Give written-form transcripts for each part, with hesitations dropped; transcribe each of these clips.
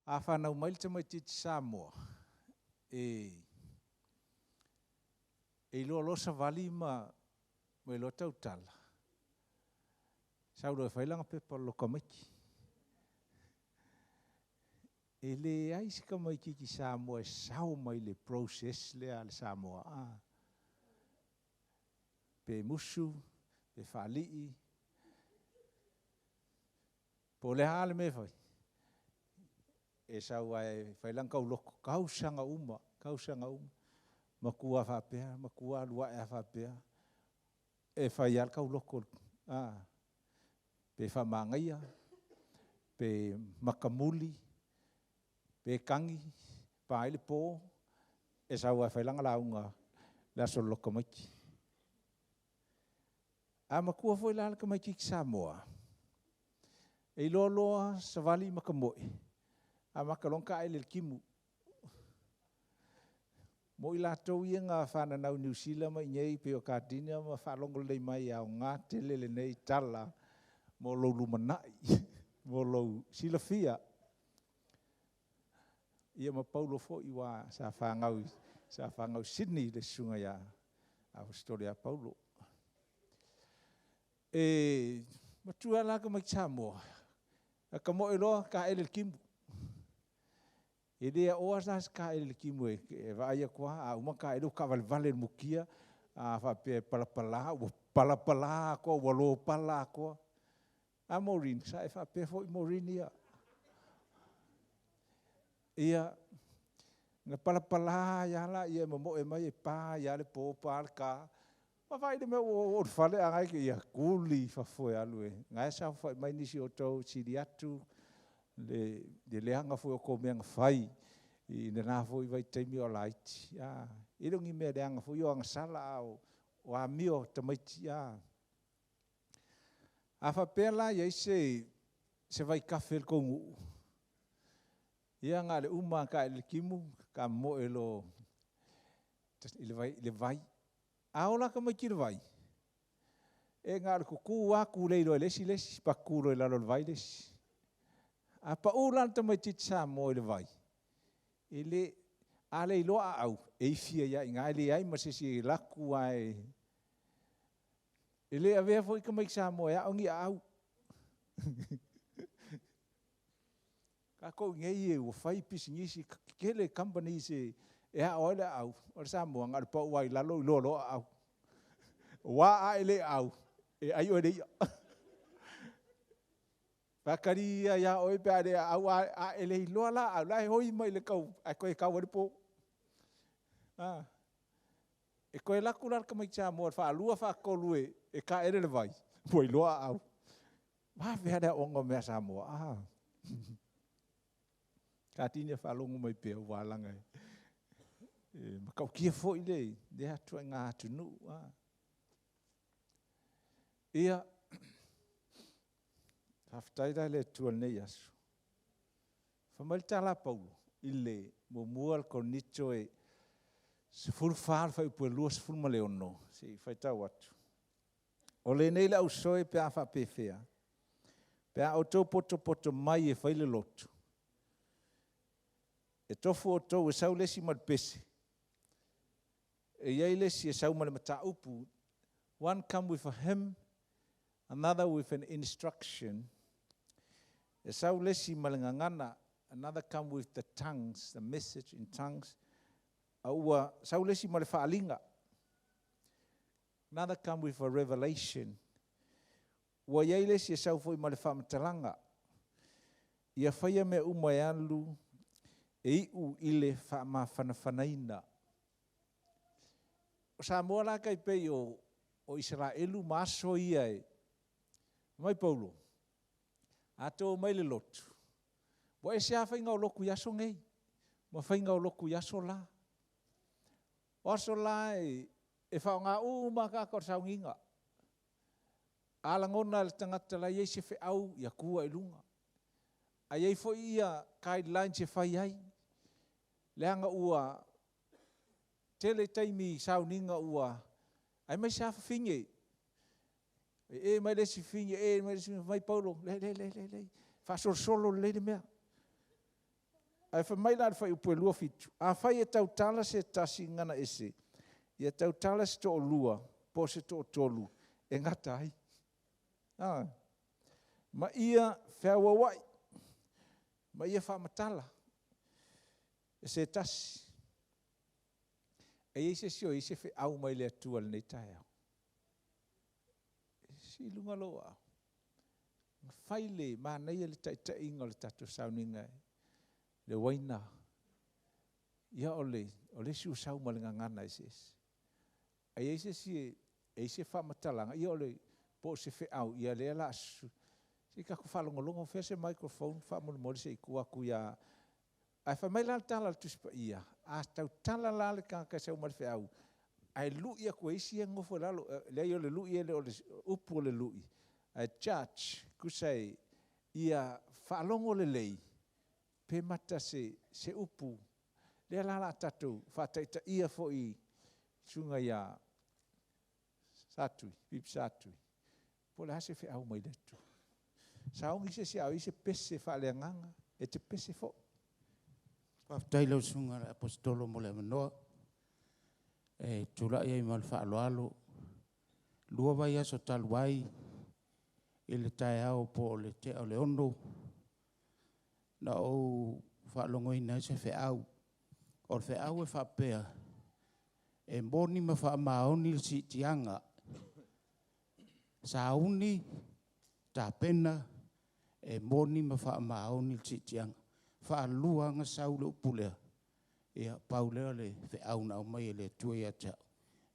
A fanau mai le tamaitiiti Samoa, e iloa loa savali ma iloa tautala, sau loa e fai lana pepa o le loka maiti. E leai se tamaitiiti Samoa e sao mai i le process lea a le Samoa. Pe musu, pe faalii, po o le a le mea e fai, e sau lava e fai lana tauloko, tausaga uma, tausaga uma. Matua lava faapea, matua alu ae lava faapea, e fai lava le tauloko pe faamanaia, pe matamuli, pe tagi, pa ai le po, e sau lava e fai lana lauga i le aso o le loka maiti. A matua foi la le tamaitiiti Samoa, e iloa loa savali ma tamoe, amata loa ona taele i le timu. Mo i latou ia na fananau i Niu Sila ma i inei e pei o Kardinia ma faalogo lelei mai e aoga tele lenei tala mo lou lumanai, mo lou silafia. Ia ma Paulo foi aua sa fanau i Sydney le susuga ia Aposetolo ia Paulo. E matua la tamaiti Samoa, e tamoe loa taele i le timu. E le aoa la se taele i le timu e vaai atu lava a uma ona taele ua taavalevale i le mutia, a faapea e palapala ua palapala atoa ua lopala atoa. A Maureen, sa e faapea foi Maureen ia? Ia, na palapala ai lava lea e momoe mai e pa ai lava le po pa le ta, ma vaai i le mea ua oo i le fale ae o na e te… ia tuli i fafo e alu e… O na e saofafai mai nisi o outou e sili atu le leaga foi o tou mea na fai i lena foi vaitaimi o laiti. E le o ni mea leaga foi ia o agasala a o amio a tamaiti. A faapea la e i ai se vaitafe o le tou nuu, ia na o le uma lava ona taele i le timu, tamomoe loa i le vai. A o la tamaiti i le vai, e na o le tutu lava tulei loa e le isi le isi, patu loa i lalo o le vai le isi. A pau la le tamaitiiti Samoa i le vai, a le iloa aau, e ifi ai lava i ina e leai ma se isi e alu atu lava e… E le avea foi tamaiti Samoa e ao ni aau. O tatou i inei ua fai pisinisi tetele kamupani e ao ai le aau, o le Samoa, e na o le pau lava i lalo iloa loa aau. Aua a e le aau, e ai oe e le ia. Faatali ia ia oe pe a e le aau. A e le iloa la aau, o la e oi mai le tau ae toe tau ai le po. E toe alu atu la le tamaititi Samoa faalua faatolu e taele le vai, ua iloa aau. Ua vave lava le aoga o mea a Samoa. Katini faalogo mai pea aua leaga e matautia foi lea ituaiga atunuu. Ia faafetai la i le Atua i lenei aso, fai mai le tala a Paulo i le 1 Korinito 14 26, se i faitau atu. O lenei le ausoe pe a faapefea, pe a outou potopoto mai e fai le lotu, e tofu outou e sau le isi ma le pese, e i ai le isi e sau ma le mataupu, one come with a hymn, another with an instruction, e sau le isi ma le gagana, another come with the tongues, the message in tongues, a ua sau le isi ma le faaaliga, another come with a revelation. Ua i ai le isi e sau foi ma le faamatalaga, ia faia mea uma e alu e iu i le faamafanafanaina. O Samoa la e tai pei o Isaraelu ma aso ia e… Fai mai Paulo, a outou omai i le lotu, ua ese lava faiga o lotu i aso nei ma faiga o lotu i aso la. O aso la e faaaoga uma lava tagata o le sauniga. A lagona e le tagata o la e i ai se feau, ia tu ae i luga. Ae i ai foi ia guidelines e fai ai, leaga ua tele taimi i sauniga ua… aemaise lava fafine, e e mai le isi fafine e mai le isi fafine, fai mai Paulo, leai, leai, faasolosolo lelei le mea. Ae fai mai la le fuaiupu e 27, afai e tautala se tasi i gagana ese, ia tautala se toalua po o se toatolu e gata ai. A, ma ia feauauai, ma ia faamatala e se tasi. E i ai se isi o i ai se feau mai le Atua i lenei taeao? Sii i luga lou aao. Na fai le manaia le taitaiga o le tatou sauniga e le uaina. Ia o le isi ua sau ma le gagana eseese. Ae i ai se isi e i ai se faamatalaga, ia po o se feau, ia lea o le a… se i tatou faalogologo, o fea se microphone faamolemole se i tuu atu ia… Ae fai mai la le tala a le Tusi Paia, a tautala la le tagata e sau ma le feau, ae lui atu e isi ia e nonofo i lalo, leai o le lui e le o le upu o le lui, ae charge, tusa ia faalogo lelei, pe mata se upu, lea la o le a tatou faataitaia foi i le susuga ia Satui, Bibi Satui, po o le a se feau mai le Atua. Sauni se isi a o i ai se pese faaleagaga, e te pese foi. Faafetai i lau Susuga i le Aposetolo mo le avanoa. E tulai ai ma le faaaloalo, 2 vaiaso talu ai i le taeao po o le tea o le 6:00 na ou faalogoina ai se feau. O le feau e faapea, e moni ma faamaoni le siitiaga, sauni, tapena, e moni ma faamaoni le siitiaga. E faalua ona sau le upu lea, ia pau lea o le feau na aumai e le Atua ia te au,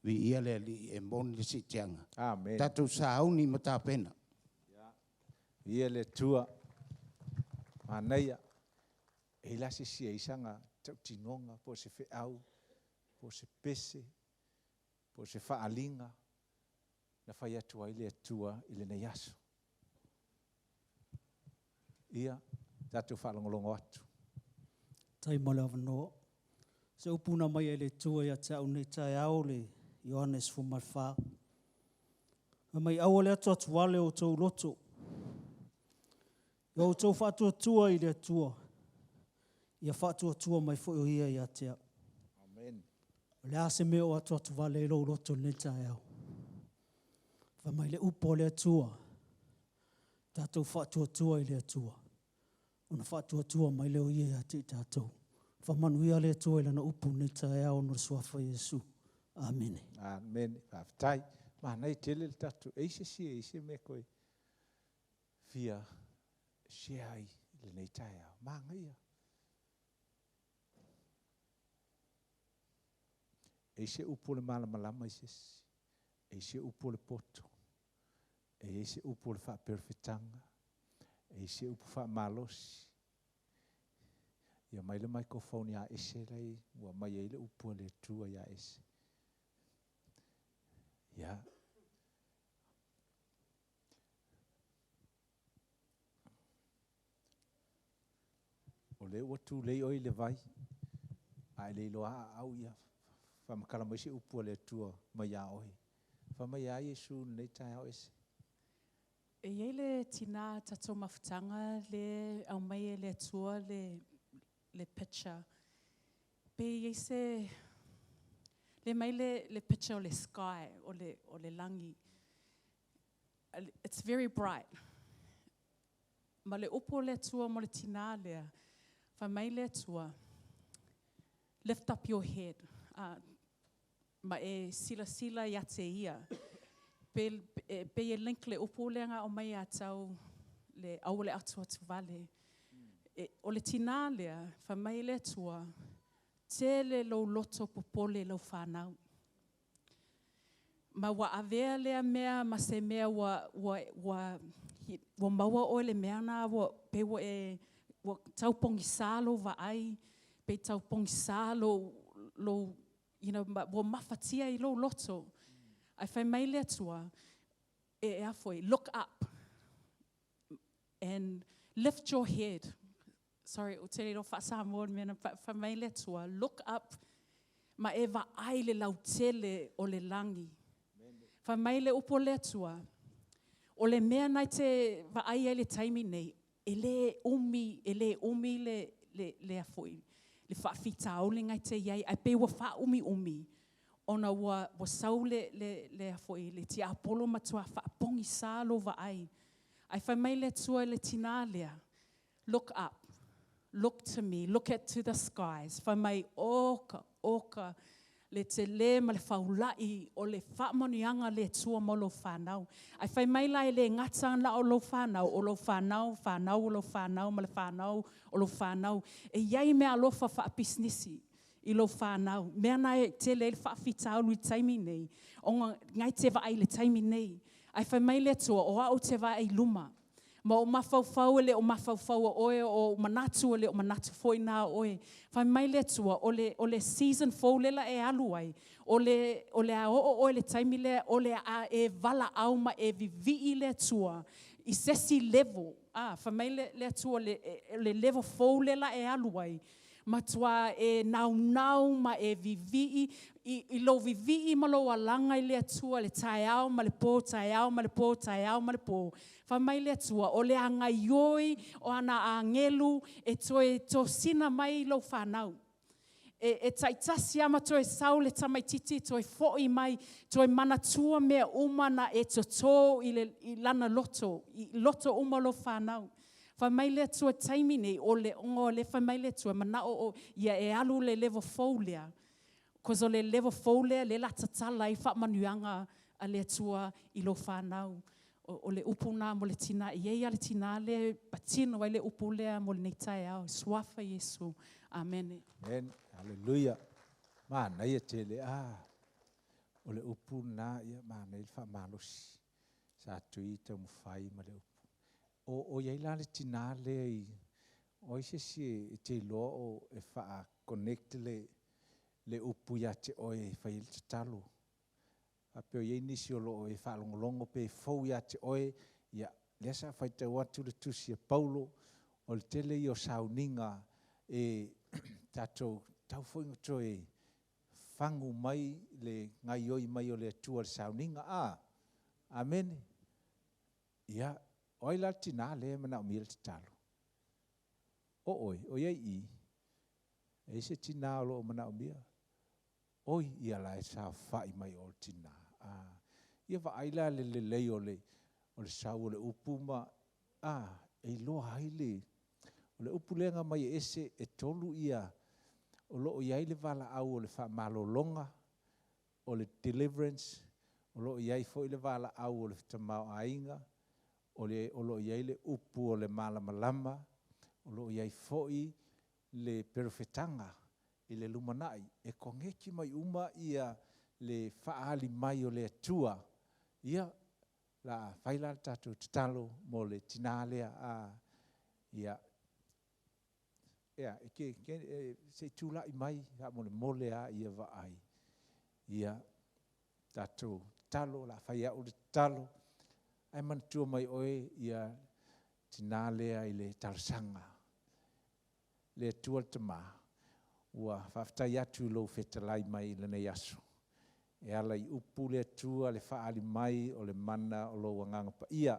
viia le Alii e moni le siitiaga. Tatou sauni ma tapena. Viia le Atua, manaia. E i ai la se isi e i ai sana tautinoga po o se feau po o se pese po o se faaaliga na fai atu ai le Atua i lenei aso? Ia, tatou faalogologo atu. Faafetai mo le avanoa. O se upu na aumai e le Atua ia te au i lenei taeao o le Ioane 14. Fai mai, aua le atuatuvale o outou loto, ia outou faatuatua i le Atua, ia faatuatua mai foi o Ia ia te au. O le a se mea o atuatuvale ai lou loto i lenei taeao? Fai mai le upu a le Atua, tatou faatuatua i le Atua, ona faatuatua mai lea o Ia ia te i tatou. Faamanuia le Atua i Lana upu i lenei taeao ona o le Suafa o Iesu. Amene. Amene. Faafetai. Manaia tele le tatou… E i ai se isi e i ai se mea e toe fia share ai i lenei taeao? Manaia. E i ai se upu o le malamalama i se isi? E i ai se upu o le poto? E i ai se upu o le faaperefetaga? E i ai se upu faamalosi? Ia aumai le microphone ia Ese la ua aumai ai le upu a le Atua ia Ese. Ia. O lea ua tulei oe i le vai, a e le iloa lava aau ia, faamatala mai se upu a le Atua mai ia oe. Fai mai e a Iesu i lenei taeao Ese? E i ai le tina tatou mafutaga lea e aumai e le Atua le picture. Pe i ai se… le aumai le picture o le sky, o le lagi. It's very bright. Ma le upu a le Atua mo le tina lea, fai mai le Atua, lift up your head. Ma e silasila ia te ia. Pe, e, pei e link le upu lea na aumai ia tau le aua le atuatuvale. E, o le tina lea, fai mai le Atua, tele lou loto popole i lau fanau. Ma ua avea lea mea ma se mea ua maua oe i le mea lena ua pei ua e ua tau pogisa lou vaai, pe tau pogisa lou ua mafatia ai lou loto. Ae fai mai le Atua, e a foi, look up and lift your head. Sorry, ou te le iloa faa-Samoa le mea na fai mai le Atua, look up ma e vaai le lautele o le lagi. Fai mai le upu a le Atua, o le mea na e te vaai ai i le taimi nei, E lē umi, e lē umi le, le, le a foi, le faafitauli lena e te i ai, ae pei ua faaumiumi, ona ua, ua sau le, le, le a foi, le tiapolo matua faapogisa lou vaai. Ae fai mai le Atua i le tinā lea, look up, look to me, look at to the skies. Fai mai, oka, oka, le tele ma le faula'i o le faamanuiaga a le Atua mo lou fanau. Ae fai mai la e le gata na o lou fanau, o lou fanau, fanau o lou fanau ma le fanau o lou fanau. E i ai meaalofa faapisinisi i lou fanau. Mea na e tele ai le faafitauli i le taimi nei, ona na e te vaai i le taimi nei. Ae fai mai le Atua, o au ou te vaai i luma. Ma ou mafaufau e le o mafaufau o oe, o ou manatu e le o manatu foi na o oe. Fai mai le Atua, o le, o le season fou lea la e alu ai, o le, o le a oo oe i le taimi lea, o le a e valaau ma e vivii le Atua i se isi level. A, fai mai le, le Atua, le, le level fou lea la e alu ai, matua e naunau ma e vivii, i, i lou vivii ma lou alaga i le Atua le taeao ma le po, taeao ma le po, taeao ma le po. Fai mai le Atua, o le a gaioi o ana agelu e toe tosina mai lou fanau. E, e taitasi lava ma toe sau le tamaititi, toe foi mai, toe manatua mea uma na e totō i, le, i lana loto, i loto uma o lou fanau. Fai mai le Atua taimi nei, o le, o le fai mai le Atua, manao o ia e alu le level fou lea. Cause o le level fou lea, lea la tatala ai faamanuiaga a le Atua i lou fanau. O, o le upu na mo le tina, e i ai lava le tina lea e patino ai le upu lea mo lenei taeao. Suafa Iesu. Amene. Amen. Hallelujah. Manaia tele. Ah, o le upu na, ia, manaia le faamalosi. Sa tui taumafai ma le upu. O, o i ai la le tinā lea i, o ai se isi e, e te iloa o e faa-connect le, le upu ia te oe e fai ai le tatalo. Faapea o i ai nisi o lo o e faalogologo pe fou ia te oe, ia, lea sa faitau atu le tusi a Paulo, o le tele ia o sauniga e tatou tau foi ona toe fagu mai le gaioi mai o le Atua i le sauniga. A, amene. Ia, o ai la le tinā lea e manaomia le tatalo? O oe, o i ai i? E i ai se tinā o lo o manaomia? Oi, ia la e saofai mai o le tinā. A, ia vaai la le lelei o le, o le sau o le upu ma, a, e iloa ai le, o le upu lea na aumai e ese, e tolu ia, o lo o i ai le valaau o le faamalologa, o le deliverance, o lo o i ai foi le valaau o le tamaoaiga, o le, o lo o i ai le upu o le malamalama, o lo o i ai foi le perofetaga i le lumanai, e koneti mai uma ia le faaali mai o le Atua. Ia, la fai la le tatou tatalo mo le tinā lea, a, ia, ia, e ke, ke, e, se i tulai mai faamolemole lava ia vaai. Ia, tatou tatalo, la fai e au le tatalo, ae manatua mai oe ia tinā lea i le talosaga. Le Atua le Tama, ua faafetai atu i lou fetalai mai i lenei aso. E ala i upu le Atua le faaali mai o le mana o lou Agaga Paia.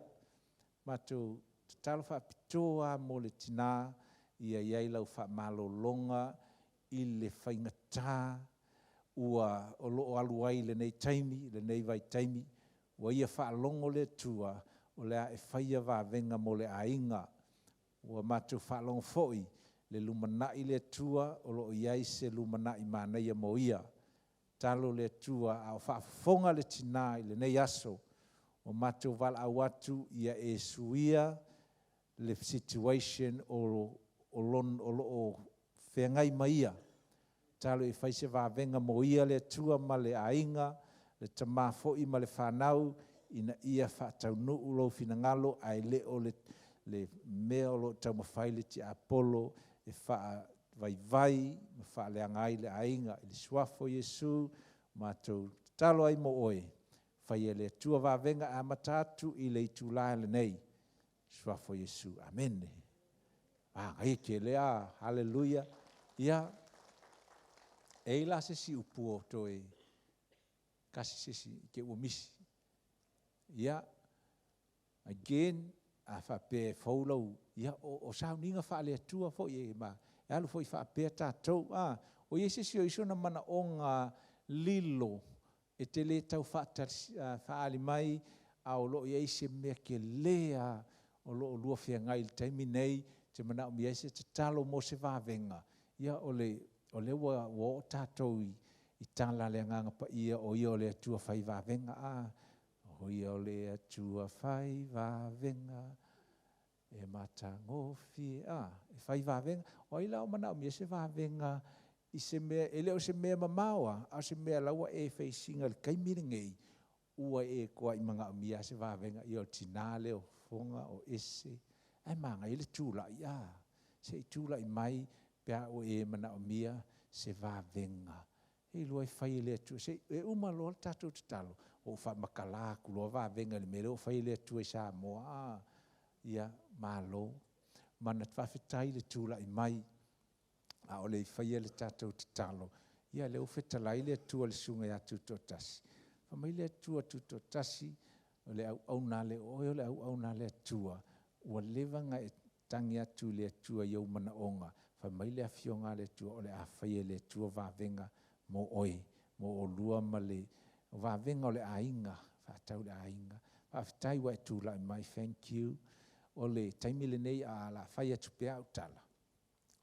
Matou tatalo faapitoa lava mo le tina ia i ai lau faamalologa i le faigata ua o lo o alu ai i lenei taimi, lenei vaitaimi, ua ia faalogo le Atua o le a e faia vavega mo le aiga. Ua matou faalogo foi le lumanai le Atua o lo o i ai se lumanai manaia mo ia. Tatalo le Atua a o faafofoga le tina i lenei aso, ua matou valaau atu ia e suia le situation o, o, lon, o lo o feagai ma ia. Tatalo ia fai se vavega mo ia le Atua ma le aiga, le tama foi ma le fanau, ina ia faataunuu lou finagalo, ae le o le, le mea o lo o taumafai le tiapolo e faavaivai ma faaleaga ai le aiga. I le suafa o Iesu, matou tatalo ai mo oe, faia e le Atua vavega e amata atu i le itula lenei. Suafa o Iesu. Amene. Manaia tele, a, haleluia. Ia, e i la se isi upu o toe tasi se isi te ua misi. Ia, again, A faapea e fou lau, ia o, o sauniga faale-Atua foi e, ma, e alu foi faapea tatou. A, o i ai se isi o i ai sona manaoga lilo e te le tau faaali mai, a o lo o i ai se mea tele lava o lo o oulua feagai i le taimi nei, e te manaomia ai se tatalo mo se vavega, ia o lea ua oo tatou i tala a le Agaga Paia, o Ia o le Atua fai vavega. A, o Ia o le Atua fai vavega, e matagofie, a, e fai vavega. O ai la o manaomia se vavega i se mea, e le o se mea mamao lava, a o se mea o la ua e face ina i le taimi lenei, ua e matuai manaomia lava se vavega. Ia o le tina lea o Fofoga o ese, ae manaia le tulai, a, se i tulai mai pe a ua e manaomia se vavega. Seiloga e fai e le Atua. E uma loa le tatou tatalo, ou faamatala atu loa vavega i le mea lea ua fai e le Atua i Samoa. A, ia malo. Faafetai le tulai mai a o le i faia le tatou tatalo. Ia o lea ua fetalai le Atua i le Susuga ia Tutoatasi, fai mai le Atua Tutoatasi, o le auauna a le, o oe o le auauna a le Atua, ua leva ona e tagi atu i le Atua i ou manaoga, fai mai le Afioga a le Atua, o le a faia e le Atua vavega mo oe, mo oulua ma le vavega o le aiga, faatatau i le aiga. Faafetai ua e tulai mai, thank you. O le taimi lenei ae o le a fai atu pea au tala,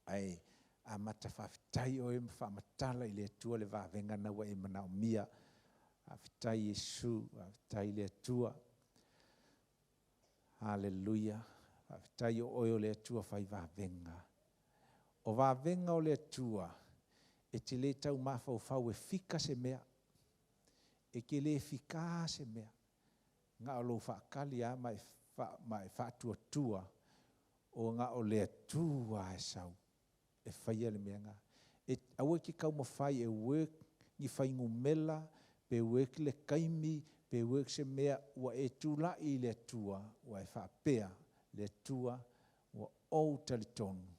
ae amata faafetai oe ma faamatala i le Atua le vavega lena ua e manaomia. Faafetai Iesu, faafetai i le Atua. Haleluia! Faafetai o oe o le Atua fai vavega. O vavega o le Atua, e te le tau mafaufau e fika se mea. E te le fikaina se mea, na o lou faatali lava ma e faatuatua, ua na o le Atua lava e sau e faia le mea lena. Aua e te taumafai e work ni fuainumera, pe work le taimi, pe work se mea, ua e tulai i le Atua ua e faapea, le Atua ua ou talitonu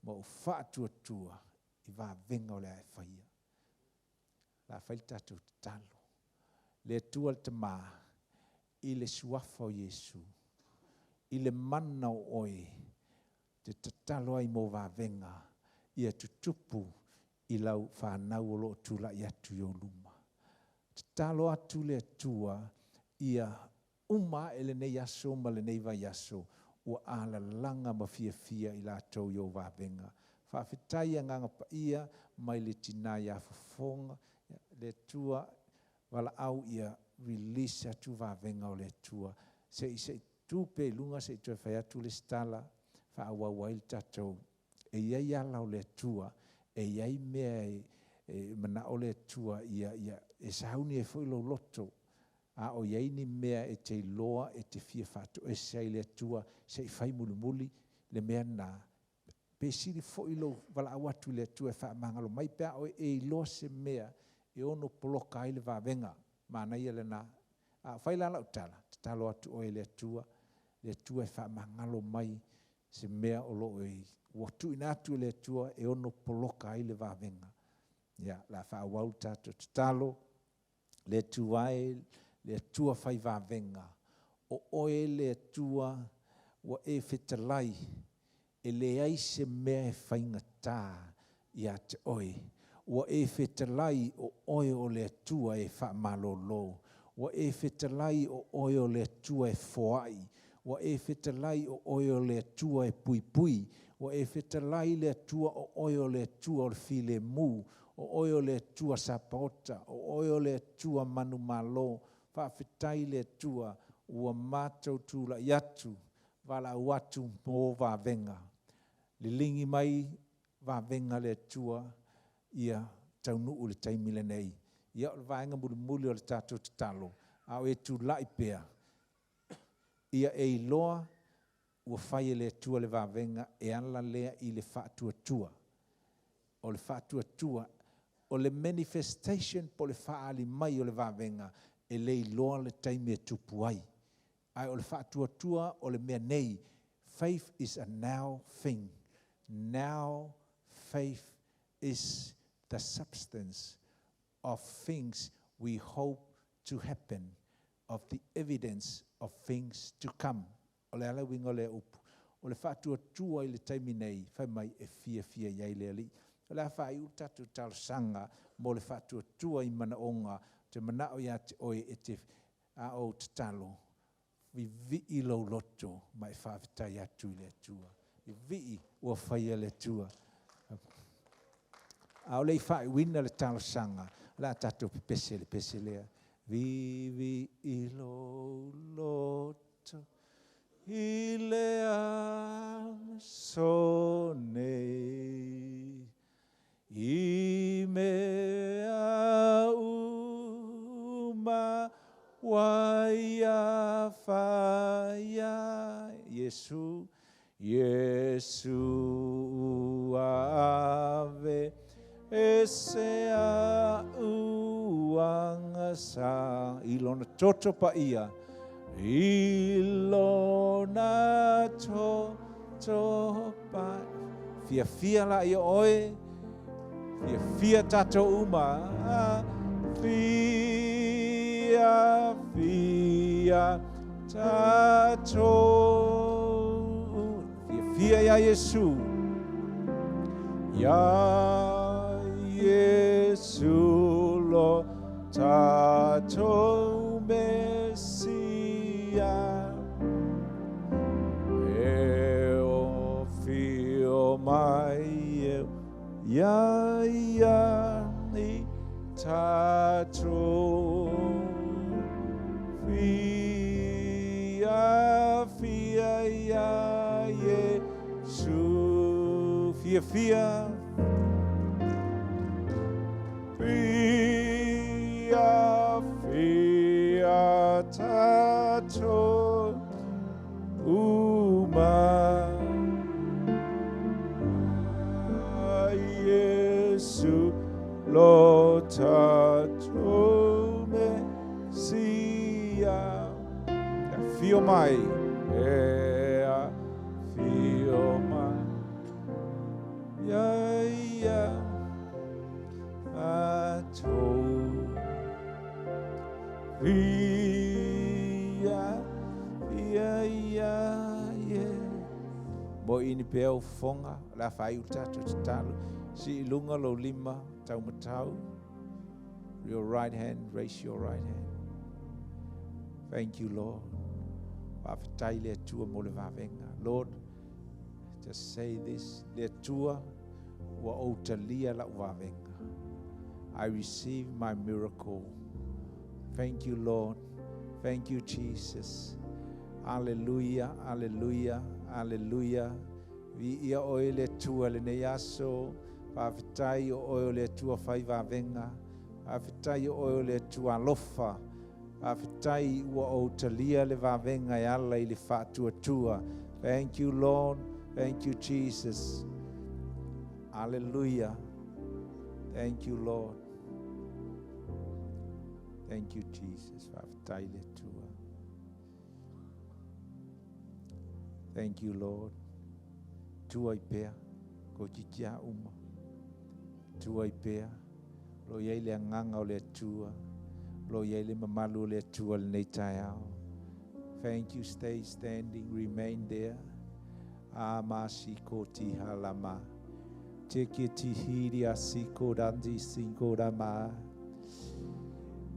ma ou faatuatua i vavega o le a e faia. O le a fai le tatou tatalo. Le Atua le Tama, i le Suafa o Iesu, i le mana o Oe, ou te tatalo ai mo vavega ia tutupu i lau fanau o lo o tulai atu i ou luma. Tatalo atu le Atua ia uma ae lenei aso ma lenei vaiaso ua alalaga ma fiafia i latou i ou vavega. Faafetai Agaga Paia mai le tina ia Fofoga, le Atua valaau ia release atu vavega o le Atua. Se i tu pea i luga se i toe fai atu le isi tala faaauau ai le tatou. E i ai ala o le Atua, e i ai mea e manao le Atua ia e sauni ai foi lou loto, a o i ai ni mea e te iloa e te fia faatoese ai i le Atua, se i fai mulimuli le mea lena, pe sili foi lou valaau atu i le Atua e faamagalo mai pe a oe e iloa se mea e ono poloka ai le vavega. Manaia lena. A o fai la lau tala, tatalo atu oe i le Atua, le Atua e faamagalo mai se mea o lo o ua tuuina atu e le Atua e ono poloka ai le vavega. Ia, o le a faaauau le tatou tatalo. Le Atua e, le Atua fai vavega, o Oe le Atua ua e fetalai, e leai se mea e faigata ia te Oe. Ua e fetalai o Oe o le Atua e faamalolo. Ua e fetalai o Oe o le Atua e foai. Ua e fetalai o Oe o le Atua e puipui. Ua e fetalai le Atua o Oe o le Atua o le filemu. O Oe o le Atua Sapaota. O Oe o le Atua manumalo. Faafetai le Atua ua matou tulai atu, valaau atu mo vavega. Liligi mai vavega a le Atua ia taunuu le taimi lenei. Ia o le vaega mulimuli o le tatou tatalo, a o e tulai pea, ia e iloa ua fai e le Atua le vavega e ala lea i le faatuatua. O le faatuatua, o le manifestation po o le faaali mai o le vavega, e le iloa le taimi e tupu ai. Ae o le faatuatua o le mea nei, faith is a now thing. Now faith is the substance of things we hope to happen, of the evidence of things to come. O le a le uiga o lea upu? O le faatuatua i le taimi nei, fai mai e fiafia i ai le Alii. O le a faaiu le tatou talosaga mo le faatuatua i manaoga, ou te manao ia te oe e te, a ou tatalo, vivii lou loto ma e faafetai atu i le Atua. Vivii ua faia e le Atua. A o le i faaiuina le talosaga, o le a tatou pepese i le pese lea. Vivii lou loto i le aso nei, i mea uma ua ia faia. Iesu, Iesu ua ave ese a'u agasa i lona toto paia, i lona toto paia. Fiafia laia o oe, fiafia tatou uma, fia, fia tatou. Fiafia iā Iesu, iā Iesu lo tatou Mesia. E o fio mai e ia ia i tatou. Fia, fia ia Iesu. Fia, fia. Fia, fia tatou uma. Iesu lo tatou Mesia. E afio mai, e afio mai. Ia ia tatou. Fia, fia ia ie. Mo ini pea o fofoga, o le a faaiu le tatou tatalo. Sii i luga lou lima taumatau. Your right hand, raise your right hand. Thank you, Lord. Faafetai le Atua mo le vavega. Lord, just say this, le Atua, ua ou talia lau vavega. I receive my miracle. Thank you, Lord. Thank you, Jesus. Hallelujah, hallelujah, hallelujah. Viia oe le Atua lenei aso. Faafetai o oe o le Atua fai vavega. Faafetai o oe o le Atua alofa. Faafetai ua ou talia le vavega e ala i le faatuatua. Thank you, Lord. Thank you, Jesus. Hallelujah. Thank you, Lord. Thank you, Jesus. Faafetai le Atua. Thank you, Lord. Tua i pea, ko kiki a uma. Tua i pea, lo iai le agaga o le Atua, lo iai le mamalu o le Atua lenei taeao. Thank you, stay standing, remain there. A ma si ko ti halama. Te ke ti hiri a si ko randi sinko rama.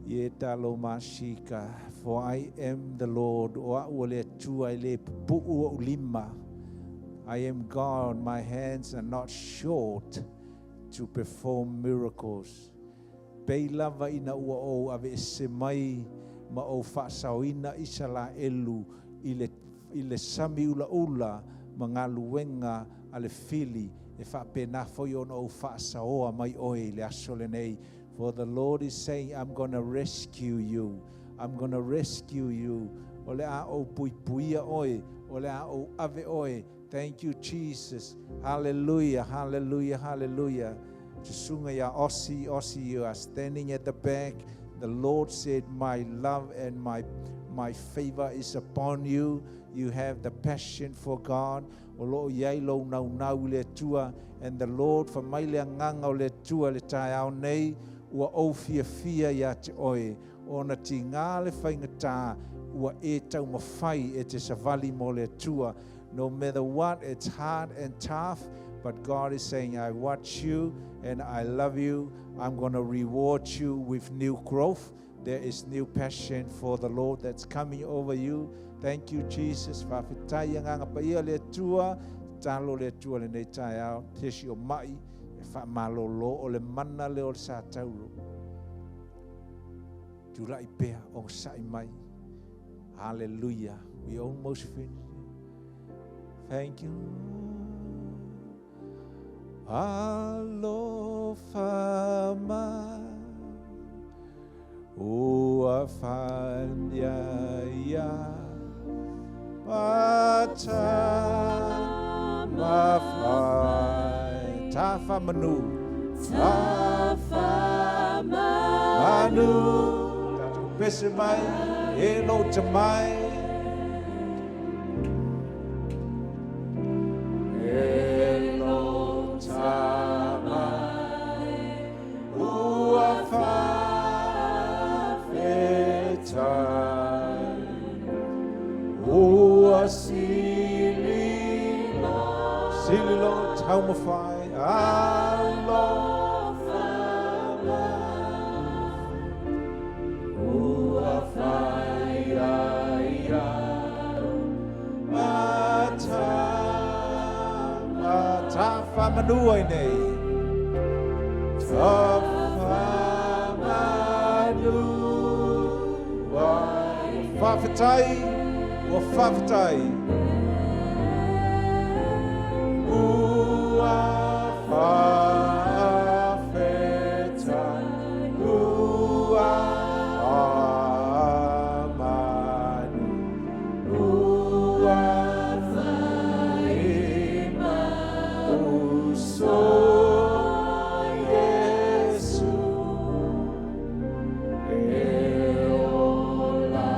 Ye talo ma shika. For I am the Lord, o a'u o le Atua e le pupu'u o'u lima. I am God, my hands are not short to perform miracles. Pei lava ina ua ou aveese mai ma ou faasaoina Isalaelu i le i le sami ulaula ma galuega a le fili, e faapena foi ona ou faasaoa mai oe i le aso lenei. For the Lord is saying, I'm gonna rescue you. I'm gonna rescue you. O le a ou puipuia oe, o le a ou ave oe. Thank you, Jesus. Hallelujah, hallelujah, hallelujah. Susuga ia Ossie, Ossie, you are standing at the back. The Lord said, My love and my my favor is upon you. You have the passion for God. O lo o iai lou naunau i le Atua. And the Lord, fai mai le agaga o le Atua i le taeao nei, ua ou fiafia ia te oe, ona tiga le faigata, Ua e taumafai e te savali mo le Atua. No matter what, it's hard and tough, but God is saying, I watch you and I love you. I'm going to reward you with new growth. There is new passion for the Lord that's coming over you. Thank you, Jesus. Faafetai agaga paia le Atua, talo le Atua lenei taeao, tesi o mai, e faamalōlō o le mana lea o le satauro. Tulai pea ogosa'i mai. Hallelujah. We almost finished. Thank you. Alofa mai ua fanya ia mata mafai tafa manu tafa manu tatou pese mai e lou tamai e lou tamai ua faafetai ua sili sili lou taumafai alofa mai ua fai ia mata tafa manu ai nei tafa manu ai faafetai ua faafetai ua faafetai ua faamanu ua uso Iesu e ola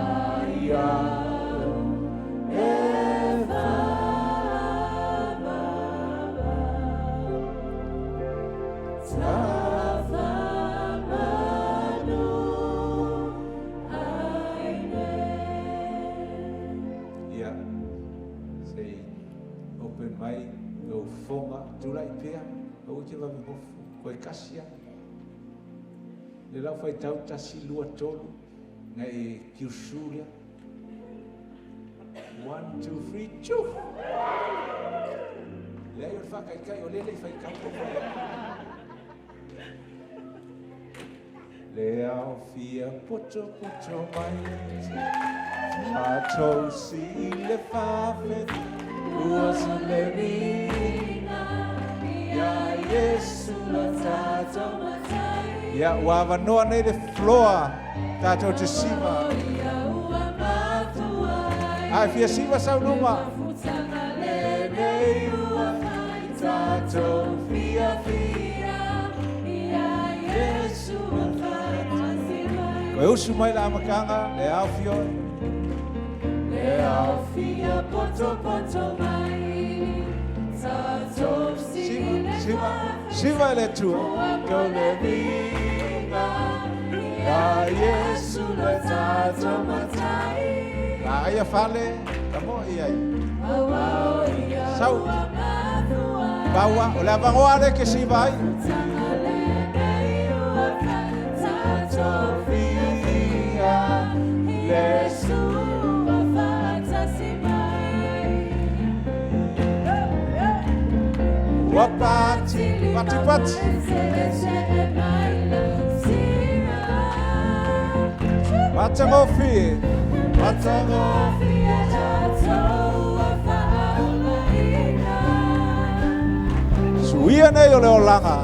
iaʻu e faamama tafa manu ai Ia, se i open mai lou fofoga, tulai pea, aua e te vave nofo, koe kasi lava. Le lau faitau tasi, lua, tolu, na e kiusu lea. One, two, three, tchu! Leai o le faakaikai, o lea e le i faitau po o fai atu. Le ao fia potopoto mai, tatou sii le faafetai, ua le viiga iā Iesu lo tatou Matai. Ia, ua avanoa nei le floor tatou te siva. Ae fia siva sau luma. Lenei ua tatou fiafia iā Iesu lo tatou. Koe usu mai le amataga, le ao fioe. Le ao fia potopoto mai, tatou sii le Siva, siva le Atua. Tou le viiga iā Iesu lo tatou Matai. Aia fale, ka mo i ai. Sau. Paua, o le avanoa le ke siva ai. Tatou fia le Ua pati, pati, pati. Matagofie, matagofie. Suia nei o le olaga.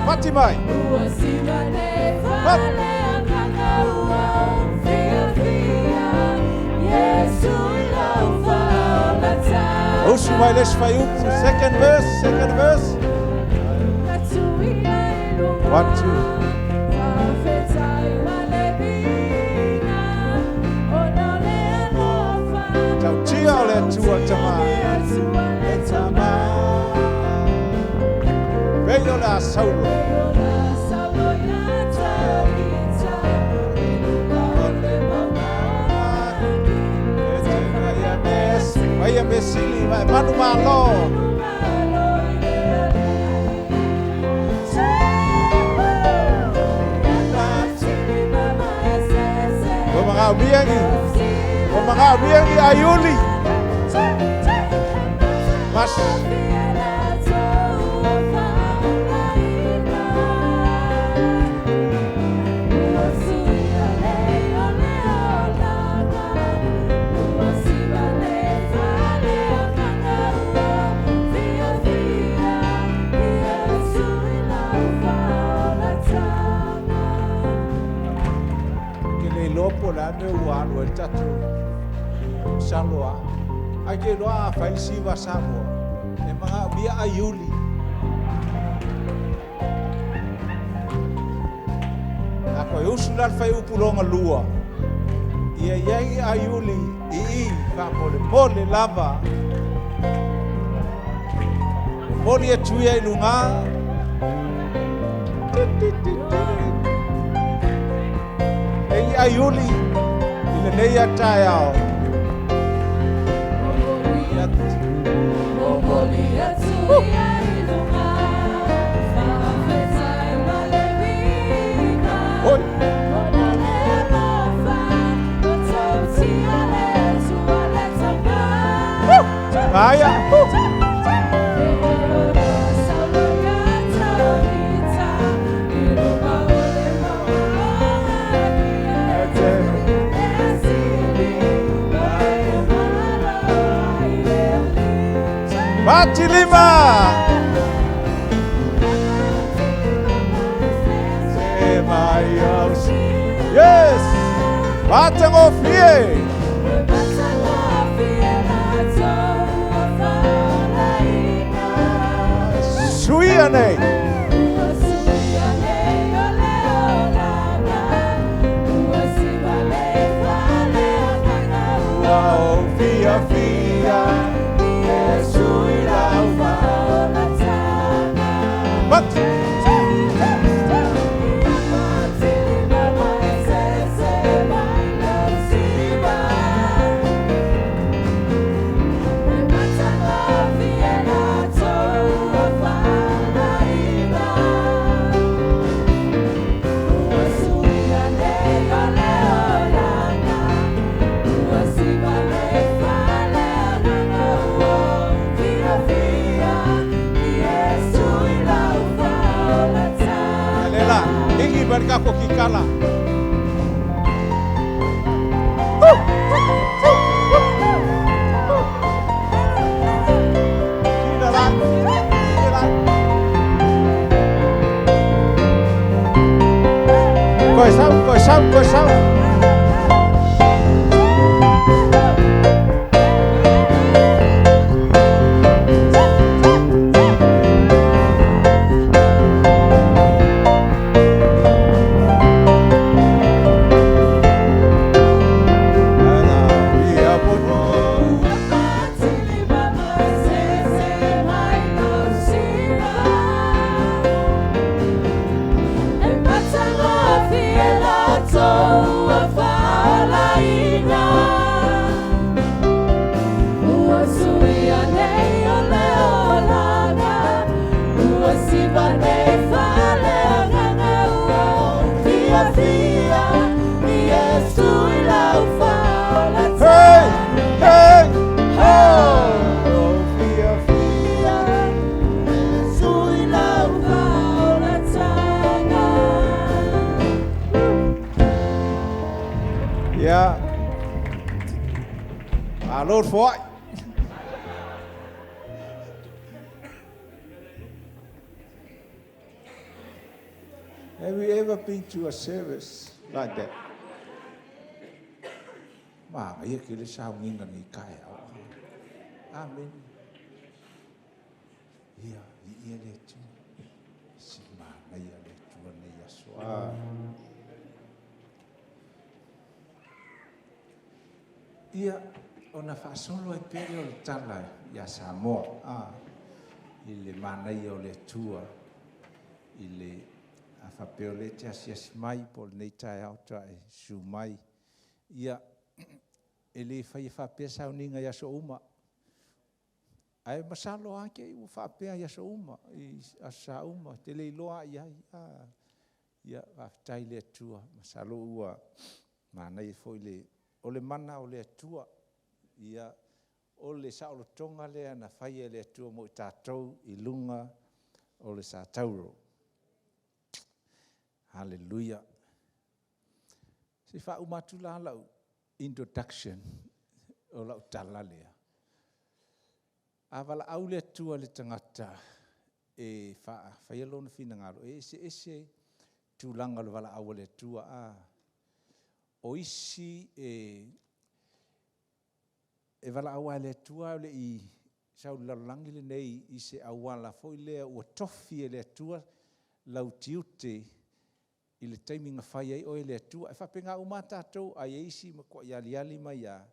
Pati mai. Pat. Usu mai le isi fuaiupu. Second verse, second verse. One, two. Tautia o le Atua tama. E tama. Pei o le a Saulo. sili ma manu malo. O mga umiyangi. O mga umiyangi ayuli. Mas. La me ua alu e tatu saloa ai ke loa a faisi wa Samoa e mga mia aiuli a ko e usu la fai upulonga lua ia iai aiuli i fa mole mole lava mole e tuia i lunga e aiuli i le nei ataeao. Oi. Aia. Batilima! Yes! Batangofie! Suiane! Wow, fia, fia, But Barka ko kikala. Coi xong, coi xong, coi xong. Lord for. Have you ever been to a service like that? Ma, ia ke le sau nginga ni kai au. Amen. Ia, ia le tu. Si ma na ia le tu na ia soa. Ia ona faasolo ai pea o le tala ia Samoa i le manaia o le Atua i le afapea o le te asiasi mai po o lenei taeao tae su mai. Ia e le fai e faapea sauniga i aso uma. Ae masalo lava te i ua faapea i aso uma, i aso sa uma, te le iloa lava i ai. Ia, faafetai i le Atua, masalo ua manaia foi le... O le mana o le Atua, ia, o le saolotoga lea na faia e le Atua mo i tatou i luga o le satauro. Haleluia! Se i faauma atu la lau introduction o lau tala lea. A valaau le Atua i le tagata e faia lona finagalo, e eseese tulaga o le valaau a le Atua. O isi e valaau lava e le Atua a o le i sau i le lalolagi lenei i se auala foi lea ua tofi e le Atua lau tiute i le taimi na fai ai oe e le Atua. E faapena uma lava tatou, ae i ai isi e matuai aliali mai lava,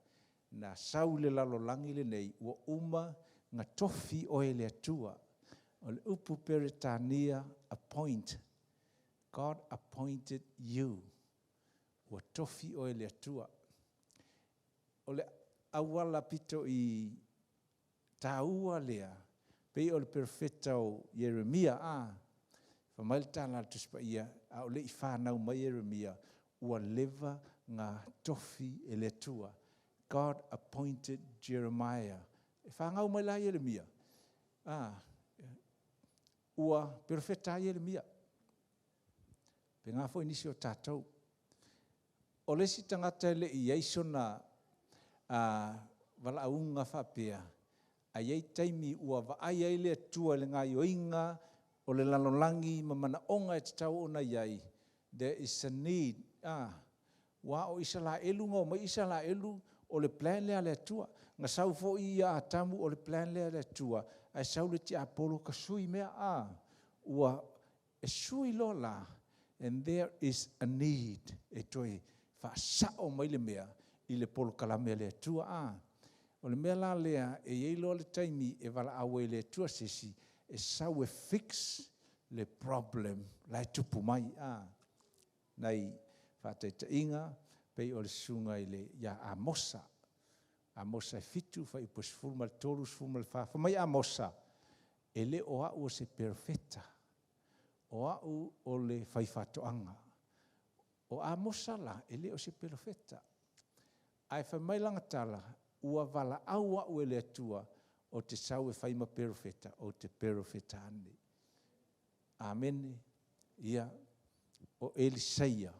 na sau i le lalolagi lenei ua uma ona tofi oe e le Atua. O le upu Peretania, appoint, God appointed you. Ua tofi oe e le Atua. O le auala pito i taua lea, pei o le perofeta o Ieremia, fai mai le tala a le Tusi Paia, a o le i fanau mai Ieremia, ua leva ona tofi e le Atua. God appointed Jeremiah. E fanau mai la Ieremia, ua perofeta ai Ieremia. E faapena foi nisi o tatou. O le isi tagata e le i i ai sona valaauga faapea, ae i ai taimi ua vaai ai le Atua i le gaoioiga o le lalolagi ma manaoga e tatau ona i ai, there is a need. Aua o Isaraelu na omai Isaraelu o le plan lea a le Atua. Na sau foi Atamu o le plan lea a le Atua, ae sau le tiapolo tasui mea. Ua sui loa la, and there is a need e toe faasao mai le mea i le polokalame a le Atua. O le mea la lea, e i ai loa le taimi e valaau ai e le Atua se isi, e sau e fix le problem la e tupu mai. Nai faataitaiga, pei o le susuga ia Amosa, Amosa 7 fuaiupu 13, 14, fai mai Amosa, e le o au o se perofeta, o au o le faifaatoaga. O Amosa la, e le o se perofeta, ae fai mai lana tala, ua valaau au e le Atua ou te sau e fai ma perofeta, ou te perofeta ane. Amene. Ia, o Elisaia,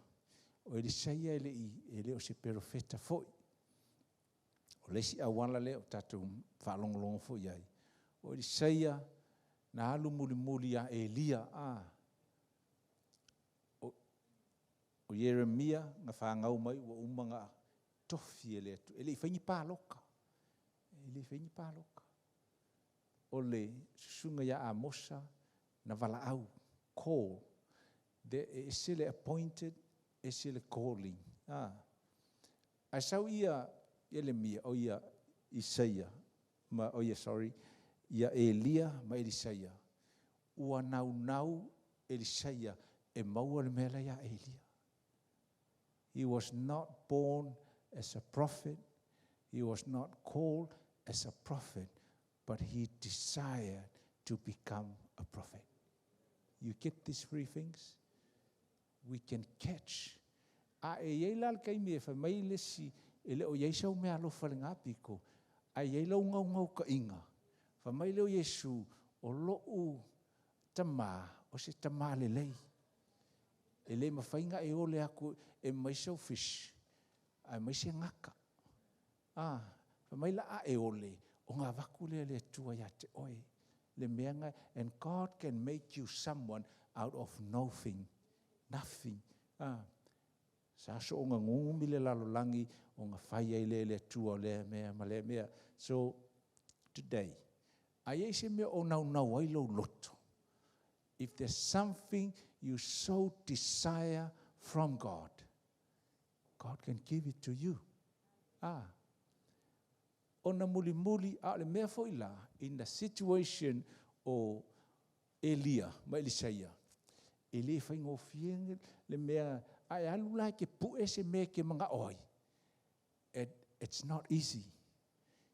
o Elisaia e le o se perofeta foi. O le isi auala lea ua tatou faalogologo foi i ai, o Elisaia na alu mulimuli ia Eliya. O Ieremia na fanau mai ua uma ona tofi e le Atua, e le i faia ni palota, e le i faia ni palota. O le susuga ia Amosa na valaau, call. E ese le appointed ese le calling. Ae sau Isaia, sorry, ia Eliya ma Elisaia, ua naunau Elisaia e maua le mea la e ia Eliya. He was not born as a prophet, he was not called as a prophet, but he desired to become a prophet. You get these three things? We can catch. A e i ai la le taimi e fai mai le isi, e le o i ai sau meaalofa i lena pito, ae i ai lou naunautaiga, fai mai lea o Iesu, o lou tama, o se tama lelei. E le mafai ona e ole atu e aumai sau fish, ae aumai se gata. Fai mai la a e ole, ona avatu lea e le Atua ia te oe. Le mea na, and God can make you someone out of nothing. Nothing. Sa soona gumi le lalolagi ona fai ai lea e le Atua o lea mea ma lea mea. So, today, a i ai se mea o naunau ai lou loto, if there's something you so desire from God, God can give it to you. Ona mulimuli, a o le mea foi la, in the situation o Eliya ma Elisaia, e le faigofie le mea, a e alu la e te pue se mea e te manao ai, it's not easy.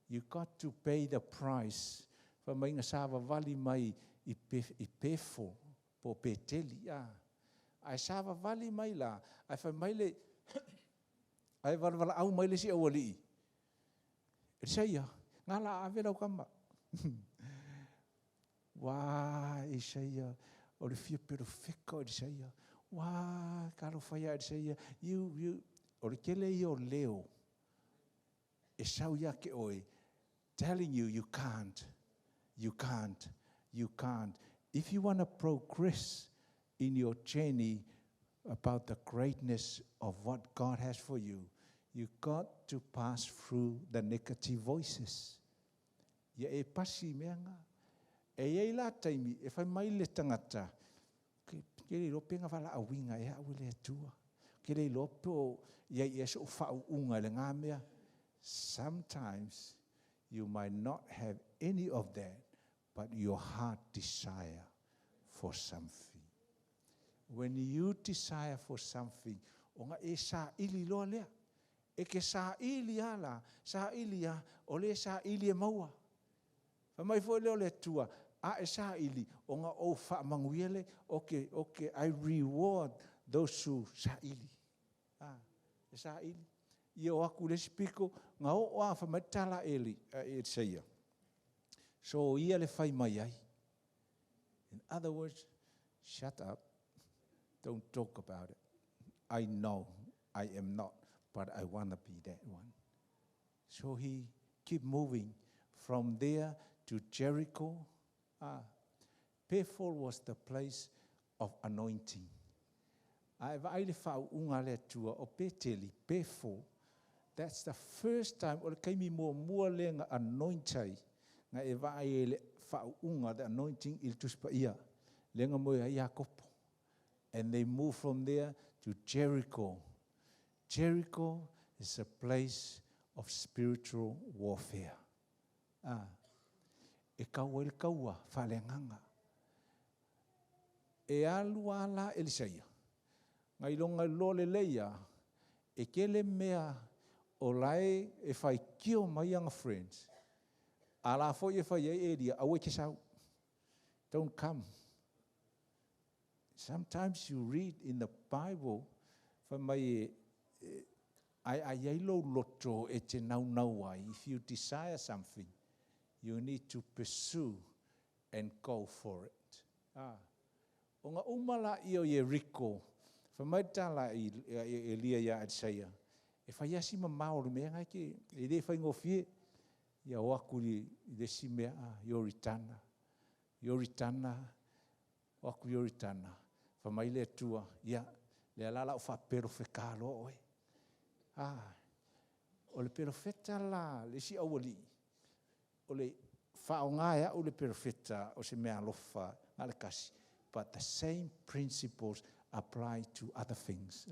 You got to pay the price. Faamaiga savavali mai i Pefo po o Peteli. Ae savavali mai la, ae fai mai le ae valaau mai le isi aualii, Elisaia, na la ave lau tama. Ua Elisaia, o le fia perofeta o Elisaia. Ua, talofa ia Elisaia, you. O le tele ia o leo e sau ia te oe, telling you you can't, you can't, you can't. If you want to progress in your journey about the greatness of what God has for you, you got to pass through the negative voices. Ia e pasi mea ngā. E iai la taimi, e whai mai le tangata, ke le iloa pe na valaauina ea au e le Atua. Ke le iloa po o i ai ea so'u faauuga i lena mea. Sometimes you might not have any of that, but your heart desire for something. When you desire for something, ona e saili loa lea. E ke saili lava la, saili lava, o le saili e maua. Fai mai foi lea o le Atua, a e saili, ona ou faamanuia lea, okay, okay, I reward those who saili. E saili. Ia o atu i le isi pito, na oo lava, fai mai le tala a Elisaia. So ia le fai mai ai. In other words, shut up, don't talk about it. I know I am not, but I want to be that one. So he keep moving from there to Jericho. Bethel was the place of anointing. Ae vaai le faauuga a le Atua o Peteli, Bethel, that's the first time, o le taimi muamua lea na anoint ai, na e vaai ai i le faauuga, the anointing i le Tusi Paia, lea na moe ai Iakopo. And they moved from there to Jericho. Jericho is a place of spiritual warfare. E kau ai le kaua faaleagaga. E alu lava la Elisaia, na iloga loa lelei lava, e tele mea o la e faitio mai ana friends, a la foi e fai ai Elia, aua e te sau. Don't come. Sometimes you read in the Bible, fai mai e, ai ai ai lou loto e te naunau ai. If you desire something, you need to pursue and go for it. Ona uma laia o Ieriko, fai mai le tala i Elia ia Elisaia, e fai lava si mamao o le mea lena e le faigofie. Ia o atu i le isi mea, Ioritana, Ioritana, o atu i Ioritana, fai mai le Atua, ia, lea la o le a ou faapelofeta loa oe. O le perofeta la, le isi aualii, o le faaaoga e au le perofeta o se mea alofa na o le tasi, but the same principles apply to other things.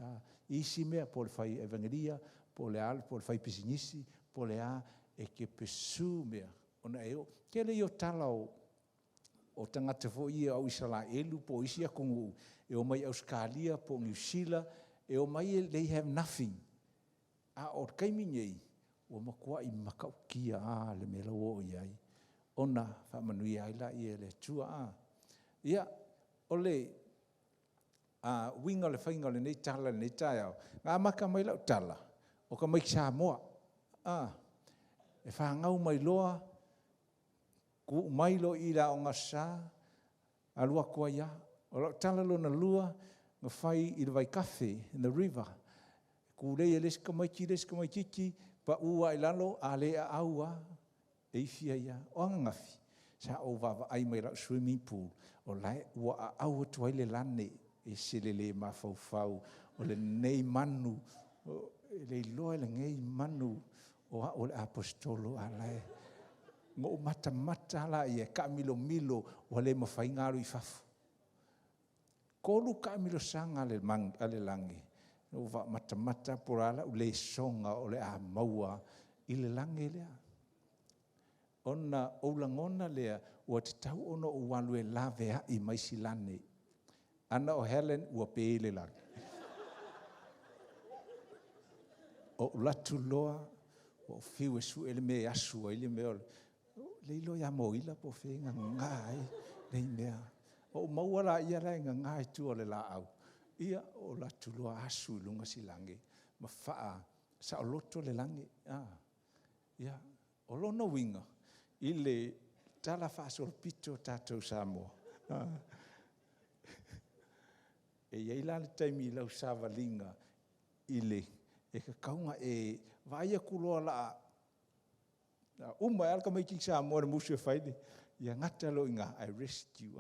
Isi mea, po o le fai evangelia, po o le a, po o le fai pisinisi, po o le a, e te pursue mea, ona e oo. Tele ia o tala o tagata foi ia au Isaraelu po o isi atunuu e omai i Ausetalia po o Niu Sila, e omai they have nothing. A o le taimi nei, ua matuai matautia le mea la ua oo i ai, ona faamanuia ai laia e le Atua. Ia, o le uiga o le faiga o lenei tala i lenei taeao, na amata mai lau tala, o tamaiti Samoa. E fanau mai loa, tuu mai loa i le Aoga Aso Sa, alu atu ai lava. O lau tala lona lua, na fai i le vaitafe, in the river. Tulei e le isi tamaiti le isi tamaitiiti, pau lava i lalo, a le aau lava, e ifi ai lava. O ananafi, sa ou vaavaai mai lau swimming pool, o la e ua aau atu ai le lane, e ese le le mafaufau o lenei manu, e le iloa e lenei manu o au o le aposetolo a la e. Na ou matamata la i ai, taamilomilo ua le mafai ona alu i fafo. 3 taamilosaga a le lage, na ou matamata po o le a lau lesona o le a maua i le lage lea. Ona ou lagona lea, ua tatau ona ou alu e laveai mai si lane. Ana o Helen ua pe le lage. O ou alu atu loa, ua ou fiu e sue le mea e asu ai le mea o le... Le iloa ia Moila po o fea e gaga ai nei mea. Ou maua laia la e gaga i tua o le laau, ia ou alu atu loa asu i luga si lage ma faasaoloto le lage. Ia, o lona uiga, i le talafaasolopito o tatou Samoa, e i ai la le taimi i lau savaliga i le e tatau ona e vaai atu loa o le a uma ae lava le tamaitiiti Samoa i le musu e fai le… ia gata loa i ina ae rescue.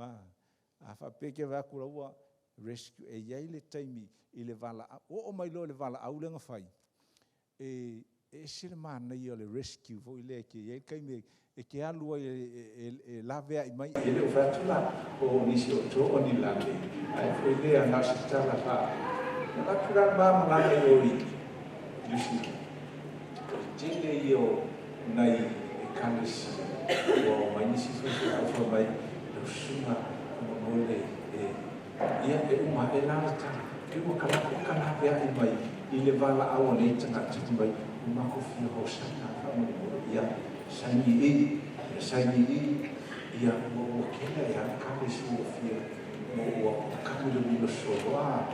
A faapea e te vaai atu o la e ua rescue, e i ai le taimi i le valaau, oo mai loa i le valaau lea na fai, e ese le manaia o le rescue foi lea e i ai le taimi e te alu ai e laveai mai. E le o fai atu la o nisi o outou o ni lale, ae foi lea na o se tala e avatu la le ma malaga i o i Niu Sila, o le tele ia o nai Ekalesia ua omai nisi faifeau fai mai, lau susuga faamolemole e… Ia, e uma ae la le tala, pei ua ta laveai mai i le valaau a nei tagata fai mai, ua matou fia hosanna faamolemole. Ia, saini i i, ia saini i i, ia ua kela e a le kale ua fia, ua kamilomilo solo a.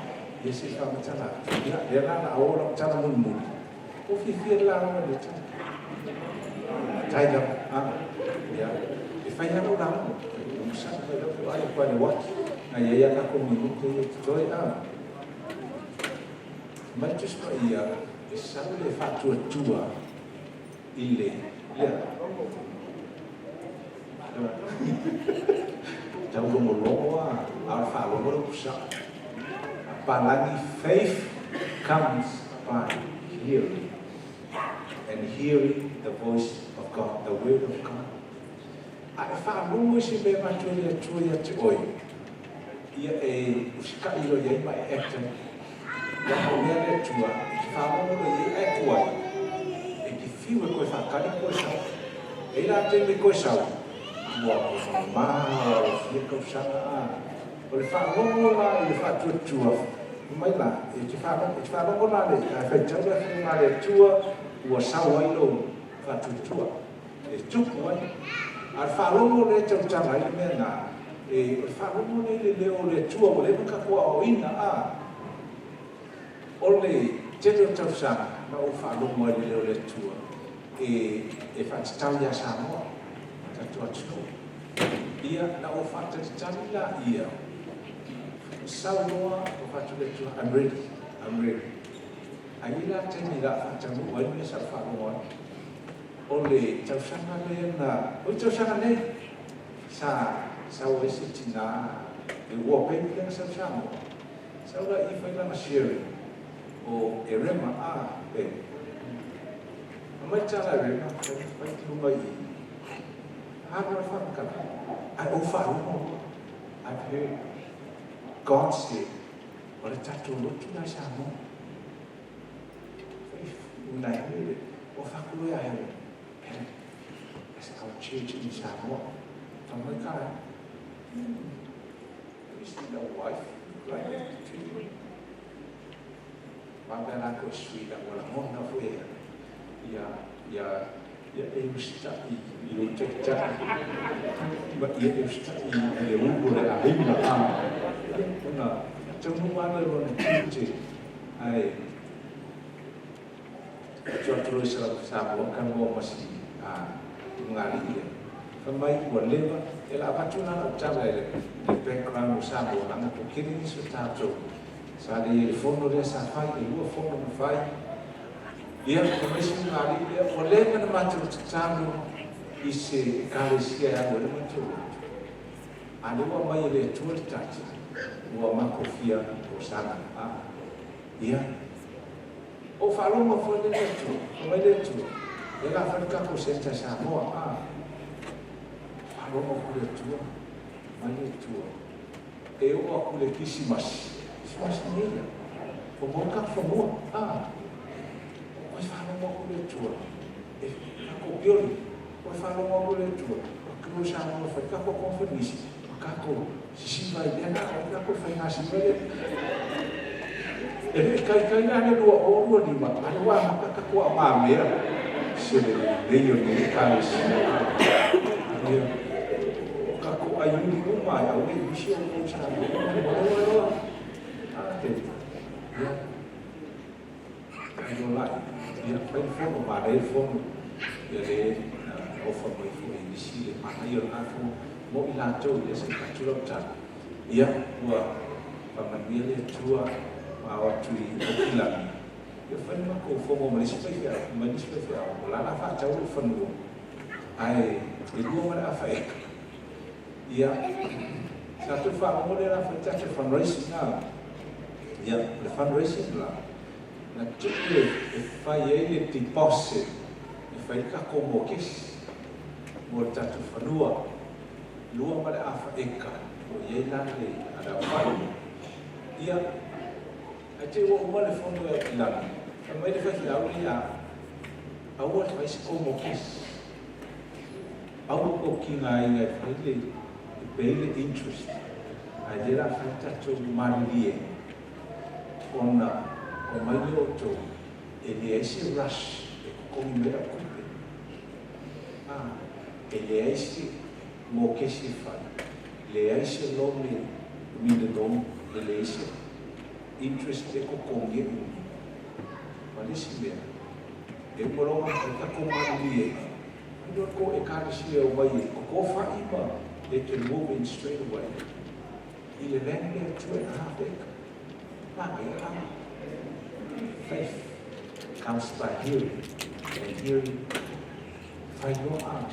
Ia se i faamatala atu. Ia, lea la o le a oo lau tala mulimuli. Ua fiafia i le lauga i le tala. Faafetai lava. Ia, e fai lava lau lauga. Masalo mai lau vaai atu lava i le uati. Na i ai lava tatou minute ia e totoe. Fai mai le Tusi Paia, e sau le faatuatua i le lea. Taulogologo lava, a o le faalogo le upu sao. A palagi, faith comes by hearing, and hearing the voice of God, the word of God. A e faalogo i se mea e avatu e le Atua ia te oe, ia e usitai loa i ai ma e act ai. Leaga o mea a le Atua, e te faalogo loa i ai ae tuai, e te fiu e toe faatali ma toe sau. E i ai la taimi e toe sau, ua mamao alofia tausaga a. O le faalogo la i le faatuatua, fai mai la, e te faalogo la ae faitau le Afioga a le Atua ua sau ai lou faatuatua, e tupu ai. A o le faalogo lea e tautala ai le mea lena, o le faalogo lea i le leo o le Atua ua leva ona tatou aoaoina, a. O le tele o tausaga na ou faalogo ai i le leo o le Atua e faatatau ia Samoa, tatou atunuu. Ia, na ou faatalitali laia, sau loa ou fai atu i le Atua, I'm ready, I'm ready. Ae i ai la taimi o le a faataunuu ai le mea sa ou faalogo ai. O le tausaga lea na, o le tausaga nei, sa sau ai se tina, le war baby lea na sau i Samoa, sau laia fai lana sharing o e rema a e aumai tala e rema fai i luga i i alu ala faamatala ae ou faalogo loa I've heard God said o le tatou lotu la i Samoa faith when I heard it ua fatu loa ia Helen Helen that's our church in Samoa fai mai ka have you seen a wife look like that to you Vave a latou e sui lau ua lagona foi e ia ia ia e usitai i lou taitai ma ia e usitai i le ulu o le aiga a ia ona taunuu lava lea o lona tiute ae atu atu loa i Samoa talanoa ma si umagalii lea fai mai ua leva e la avatu la lau tala i le background o Samoa leaga toatele nisi o tatou Sa le i ai le fono lea sa fai, e lua fono na fai. Ia, fai mai si ugalii lea, ua leva ona matou tatalo i se Ekalesia e alu ai le matou lotu, a lea ua aumai e le Atua le tali, ua matou fia Hosana. A, ia, ou faalogo foi lea i le Atua, fai mai le Atua, ia o le a fai le tatou centre i Samoa. A, faalogo atu le Atua, fai mai le Atua, E oo atu i le Kirisimasi, Kirisimasi nei ia, ua maua le tatou fanua, a, ua faalogo atu le Atua, e tatou building, ua faalogo atu le Atua, ua tulou Samoa e fai tatou conference, ma tatou sisiva ai lea la, o ai tatou faiga siva lea. E le i taitai la le 2025, a lea ua amata tatou aumamea, se le lelei o lenei Ekalesia. Ia, o kako ai uli uma ai au nei isi o mo sa mo mo a te. Ia, ai lo lai. Ia, fai fono ma le fono. Ia le ofa mai foi nisi le mana ia na fo mo i latou ia se patula o tala. Ia, ua whamanuia le Atua ma o atu i Aukilani. Ia fai ma kou fongo ma lisi fai whiao, ma lisi fai whiao, o lala whaatau le whanua. Ai, e lua ma le afa eka. Ia, sa tu whaongo le la whai tate fundraising ngā. Ia, le fundraising la, na tupe e whai ei le deposit, e whai ka ko mō kesi, mō le tatu whanua, lua ma le afa eka, o iei la le ala whai. Ia, ai te ua uma le fono e Aukilani, fa mai le whai whiao le a, aua le whai se ko mō kesi. Aua ko ki ngā inga e whai le, e pei le interest. Ai le la whai tatou maririe, ona o mai le oto, e leai se rush, e kokongi mai au kupe. Ah, e leai se mō kesi e whai, leai se lone, mine loan, e leai se interest e kokongi e umi. Ma le si mea, e umaloga e kako maririe, ai loa ko e kalisi e o mai e koko whai ma, they can move in straight away. I le land lea 2.5 acre. Manga ia lava. Faith comes by hearing, and hearing whai loa a,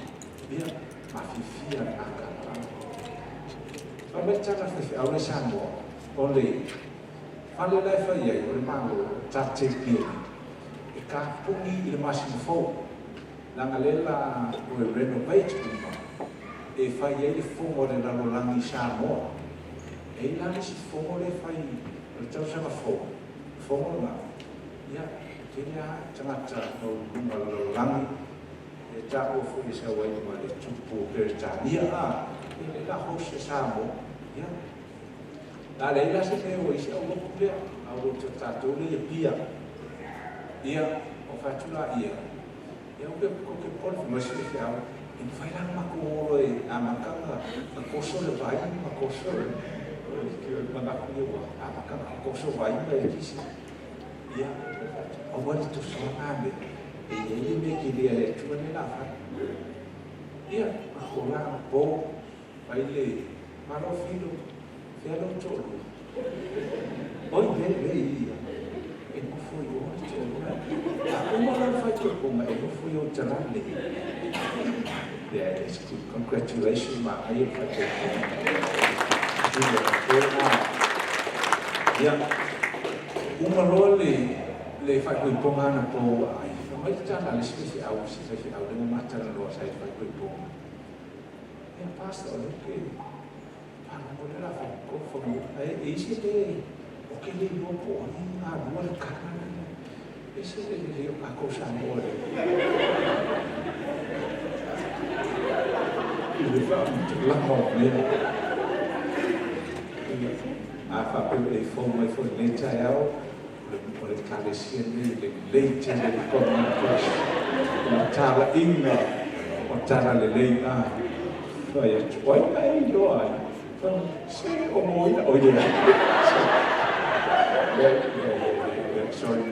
ia, mafifia le aka lava. Fa mai tala whai au le Samoa, o le fale lai whai ai, o le malo, tate pia, e ka pungi i le masina fou. Langa lela o e renovate uma, e whai ai le fongo le lalolangi Samoa. E i la le si fongo le whai o le tausaga fou, fongo ngā. Ia, te lea tangata no lunga lalolangi, e tā ua fo i sa wai ma le tupu Peretania a, e le la host e Samoa. Ia, la le ila se mea o isi au loku lea, au o te tātou le ia pia. Ia, o whātula ia. Ia, o ke ko ke pole ma se ke au, e whai langa mako olo e a makanga, a koso le vai, ma koso le, ke o mana ku ia wa, a makanga a koso vai ma e kisi. Ia, o wale to soa ngā me, e ia le me ki lea le tua le la whai. Ia, ma ko la po, vai le, malo filo, fea lo tolu. Oi, be, be, ia. E nofo i o le tolu. A uma la whai te ponga, e nofo i o tarale. Yeah, it's good. Congratulations, ma. Ai e whai te ponga. Ia, uma loa le whai koe ponga ana po ai. Fa mai te tāna le si au, si whai au, le matana loa sa i whai koe ponga. Ia, pastor, o le ke, pāna mo le la whai ko whangu. E isi le, o ke le lua po ai, ngā lua le kana le. E se le le o kako sa mo le. I le wha te lama o mea. A wha pe e fō mai fō le tai au, o le kalesia nei, le leite le kona kos, o le tala inga, o tala le lei a. Whai atu, oi mai loa ai. Se o mo ina, oi le. Sorry,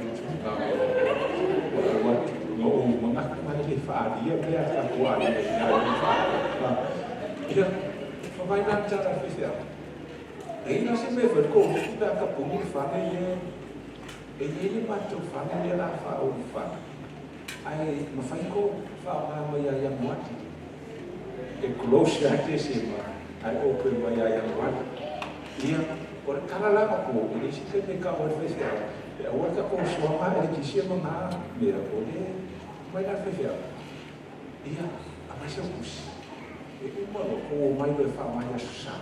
o mangaku mai le whaaria mea ka kua ai le whaaria. Ia, whawai nā tala whiwhia. E ina se mea whai ko hoki pea ka pungi whane e e ie le mātou whane le la wha o whane. Ai, mawhai ko wha o ngā mai a iamuati. E close a te se ma, ai open mai a iamuati. Ia, o le kala lama ko, e le si te me ka o le whiwhia. E aua ka ko soa e le kisia ma ngā mea o le mai la whiwhia. Ia, a mai se kusi. E uma lo ko mai le wha mai a susa.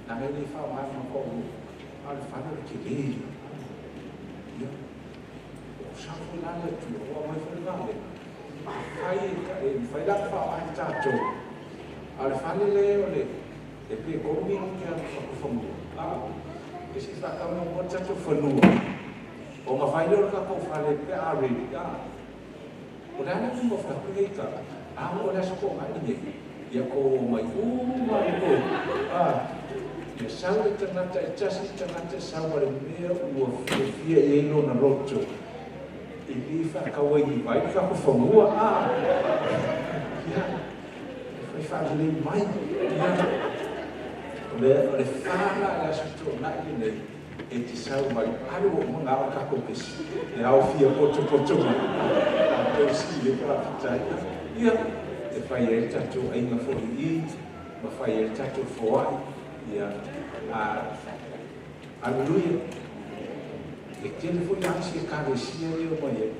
Nā ngai le wha mai ma ko a le whana le ke le. Ia, o sa fo la le tu, o a mai whai vale. Whai e whai la wha mai tātou. A le whane le o le, e pe komi o ke ana whakawhanua. A, e si whakama mo tātou whanua. O ngā whai leo ka kou whale pe a ready. A, o le ana kuma whakahei ka, a o le aso ko ngā inge. Ia ko mai uma le ko. Ia sau le tagata e tasi tagata sau ma le mea ua fiafia i ai lona loto. E lē faatau ai i vai le tatou fanua a. Ia, e fai faalelei mai. Ia, o le 4 la le Aso Toonai lenei e te sau mai. Ale ua uma ona ao le tatou pesi. E aofia potopoto mai. Tatou sili le faafetai. Ia, e fai ai le tatou aiga foi i i, ma fai ai le tatou foai. Ia, aleluia. E tele foi la isi ekalesia e o mai ai.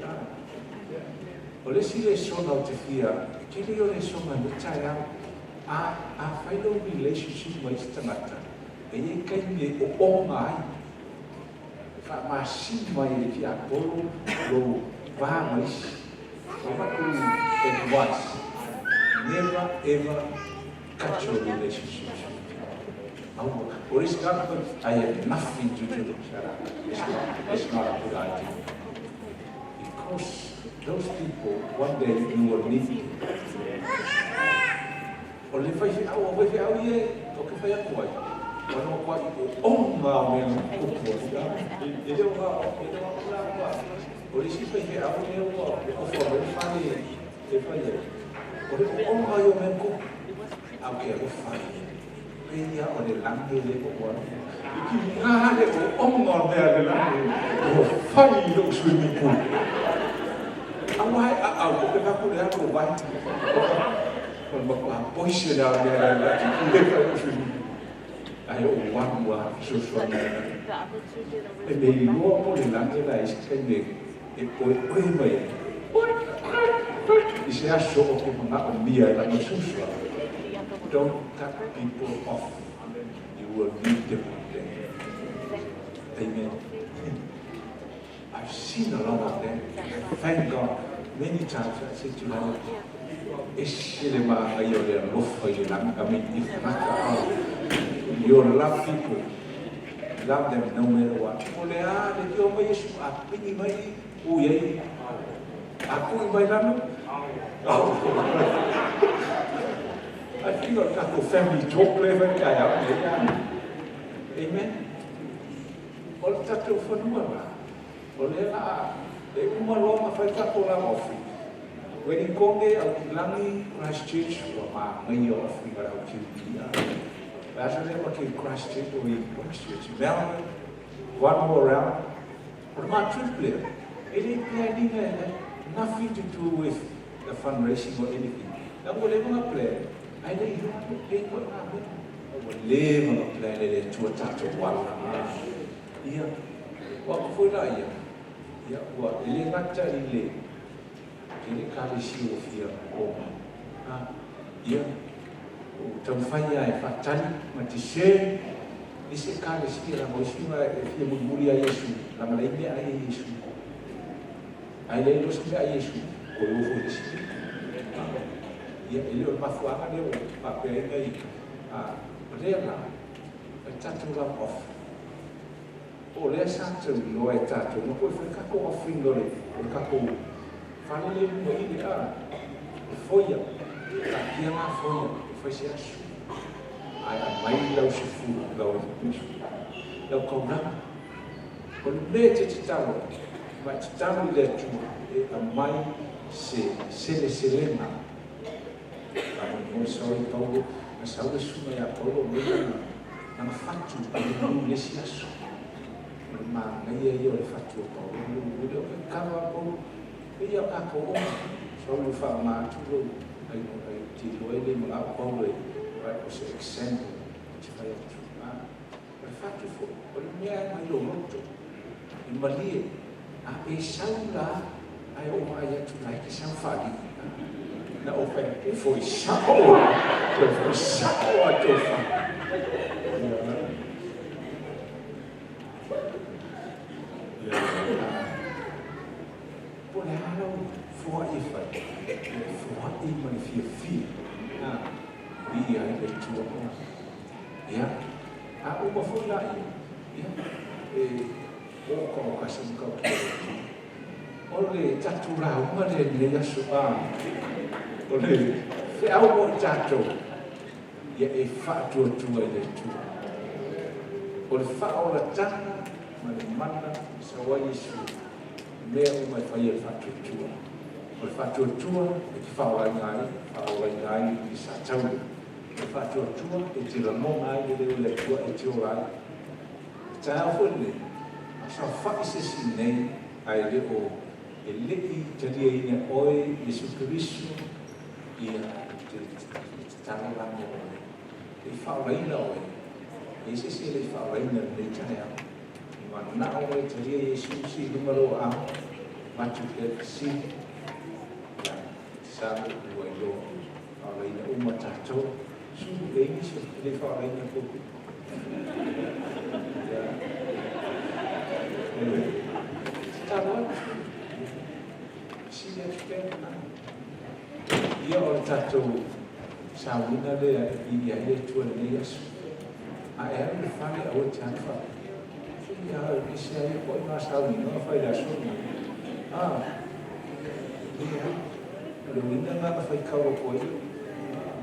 O le isi lesona o te fia, e tele ia o lesona i le taeao. A fai lou relationship ma isi tagata, e iai taimi e ooga ai. E faamasini mai e le tiapolo lou va ma isi. O a'u advice, never ever cut your relationships with people. Aua. O le isi tagata, I have nothing to do. Shut up. It's not a good idea. Because those people, one day you will need them. O le faifeau, o faifeau ia o ke fai atu ai. O no kwa i o onga o mea na kupu ai. E le o nga, e le o nga kua. O le isi faifeau lea ua ofa mai le fale e fai ai. O le o onga i o mea kupu. Au ke alofa ia. Pe ia o le lagi le o ua. I ki ngā le o onga o mea le lagi. O fai i lou swimming pool. Au ai a au ko pe vaku le alo vai. O le matua poise le ao mea le le le fai o swimming pool. Ai o walu a fesoasoani ai. E me iloa po le lagi la i se taimi e oeoe mai ai. I se aso o te manaʻomia e lana susua. Don't cut people off. You will need them one day. Amen. I've seen a lot of them. Thank God. Many times I said to Lord, e ese le manaia o le alofa i le lagi, I mean, i tagata ao. You love people. Love them no matter what. O le a le tio mai Iesu, a pigi mai ui ai. A kui mai lalo. I think o tatou family talk le fai kai au nei. Amen. O le tatou fanua la. O lea la e uma loa ma fai tatou love offering. Wedding Konge, Aukilagi, Christchurch, ua manaia offering a le au QP. Le aso lea ma ke Christchurch, o i Christchurch, Melbourne, one more round. O le ma trip lea, e le planning e nothing to do with the fundraising or anything. La ua leva ona plan, ae le iloa le pe koe ngā mea. Ua leva ona plan e le Atua tatou ala. Ia, o aku foi la ia, ia, ua e le gata i le i le ekalesia ua fia o mai. Ia, ua taumafai lava e faatali ma discern isi ekalesia leaga o isi mea e fia mulimuli ia Iesu, leaga leai mea ai e Iesu. Ae leai loa se mea ai Iesu, toe o foi i le isi mea. Ia, e le o le mafuaaga lea ua faapea ai nai, o lea la, o le tatou love offering. O lea sa tauiloa e tatou, na toe fai tatou offering o le tatou fale lea i luga i le a, e foia, taatia la foia, e fai se aso. Ae aumai lau sefulu, lau lau taulaga. O le mea e te tatalo ai, ma e tatalo i le Atua e aumai se seleselega. Faamolemole sau ai Paulo, na sau le susuga ia Paulo mea lana, lana fatu i le lulu i le isi aso. O le manaia ia o le fatu o Paulo, lulu le o ke kava a Paulo, e ia o tatou uma. Sau le faaaoga atu lou ai ai te iloa ai le manao Paulo e o se example e te fai atu. O le fatu foi, o le mea e mai lou loto, e malie, a e sau la, ae ou vaai atu la e te sau faalii. Na ou fai atu, e foi sao, toe foi sao a tou fatu. Ia, po o le a lau foai e fai, e foai ma le fiafia. Viia ai le Atua. Ia, a uma foi la ia, ia, e oka oka se mataupu a le Atua. O le tatou lauga lea i lenei aso, o le feau mo i tatou, ia e faatuatua i le Atua. O le faaolataga ma le mana e sau ai Iesu, mea uma e faia e le faatuatua. O le faatuatua e te faaolaina ai, faaolaina ai i le satauro. O le faatuatua e te lagona ai le leo o le Atua e te ola ai. O le taeao foi lenei, a saofa'i se isi nei ae le o e le'i taliaina e oe Iesu Keriso, ia te tatalo la mo oe. E faaolaina oe, e se isi e le'i faaolaina i lenei taeao. E mana'o oe e talia Iesu si i luga lou aao, avatu pea le fesili, ia, masalo ua iloa faaolaina uma tatou. Su e i ai nisi e le faaolaina tou pito. Ia, e tatalo atu, fesili atu pea. Ia o le tatou sauiga lea e viia ai le Atua i lenei aso. A e alu i le fale aua e te alu faapea. Ia, ese ai po o ngā sauiga na fai le aso lenei. Ah, ia, o le uiga lena na faitau atu ai. Ah,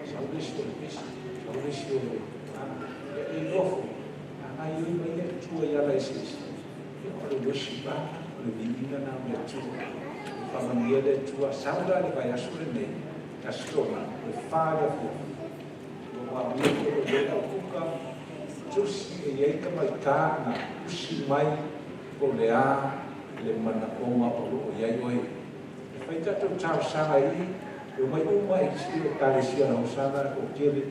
sau le isi o le pesi, sau le isi o le, ah, ia e iloa foi, a gaoioi mai le Atua i ala eseese. Ia o le worship lava, o le viiga lena o le Atua. E faamanuia le Atua, sau la le vaiaso lenei, Aso Toonai, o le 4 i le afiafi. Ua maumia foi o i ai lau kuka, tusi e i ai tamaitā na usi mai po o le a le manaoga o lo o i ai oe. E fai tatou talosaga i i, e omai uma isi ekalesia o le Hosana toatele,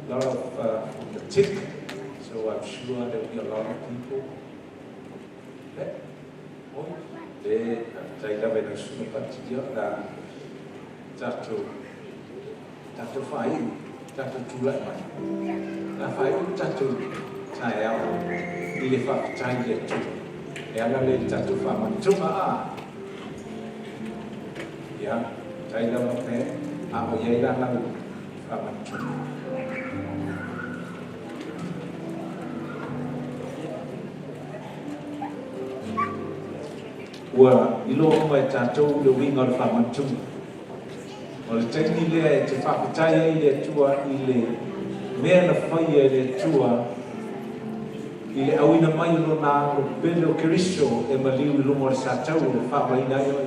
lot of from the tick, so I'm sure there will be a lot of people. Le, oi, le, faafetai lava i lau susuga Pati, ia, o le a tatou, tatou faaiu, tatou tulai mai. O le a faaiu le tatou taeao i le faafetai i le Atua. E ala lea i le tatou faamanatuga a. Ia, faafetai lava pe a o i ai la lau faamanatuga. Ua iloa uma e tatou le uiga o le faamanatuga. O le taimi lea e te faafetai ai i le Atua i le mea na faia e le Atua i le auina mai o Lona Alo pele o Keriso e maliu i luga o le satauro e faaolaina ai oe.